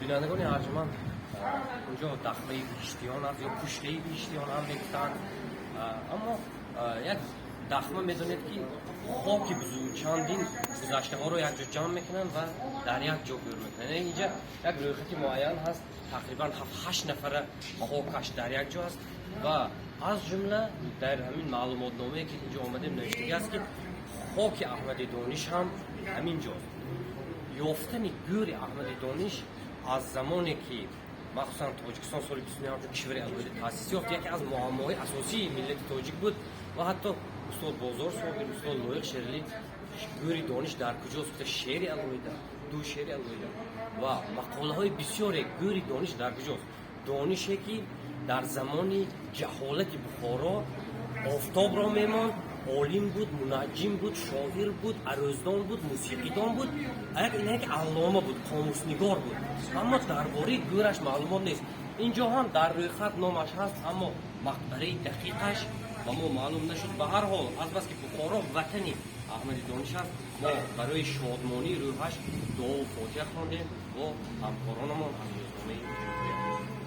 Бинандагони арҷманд, инҷо дахмаи биҳиштиён аст ё пуштаи биҳиштиён ҳам мегуфтанд. Аммо як дахма, медонед, ки хоки бузург чандин гузаштаҳоро якҷо ҷамъ мекунанд ва дар як ҷо гӯр мекунанд. Яъне инҷа як рӯйхати муайян ҳаст, тақрибан ҳафт-ҳашт нафара хокаш дар як ҷо аст ва аз ҷумла дар ҳамин маълумотномае, ки инҷо омадем, навиштагӣ аст, ки хоки Аҳмади Дониш ҳам ҳамин ҷост. Ёфтани гӯри Аҳмади Дониш аз замоне, ки махсусан Тоҷикистон соли 29 кишвари алоҳида таъсис ёфт, яке аз муаммоҳои асосии миллати тоҷик буд ва ҳатто устод Бозор Собир, устод Лоиқ Шералӣ «Гӯри Дониш дар куҷост» гуфта, шеъри алоҳида, ду шеъри алоҳида ва мақолаҳои бисёре «Гӯри Дониш дар куҷост». Донише, ки дар замони ҷаҳолати Бухоро офтобро мемонд, олим буд, мунаҷҷим буд, шоир буд, арӯздон буд, мусиқидон буд, як аллома буд, қомуснигор буд, аммо дар бораи гӯраш маълумот нест. Инҷо ҳам дар рӯйхат номаш ҳаст, аммо мақбараи дақиқаш ба мо маълум нашуд. Ба ҳар ҳол, азбаски Бухоро ватани Аҳмади Дониш аст, мо барои шодмонии рӯҳаш дуову фотиҳа хондем бо ҳамкоронамон аз рӯзномаи Ҷумҳурият.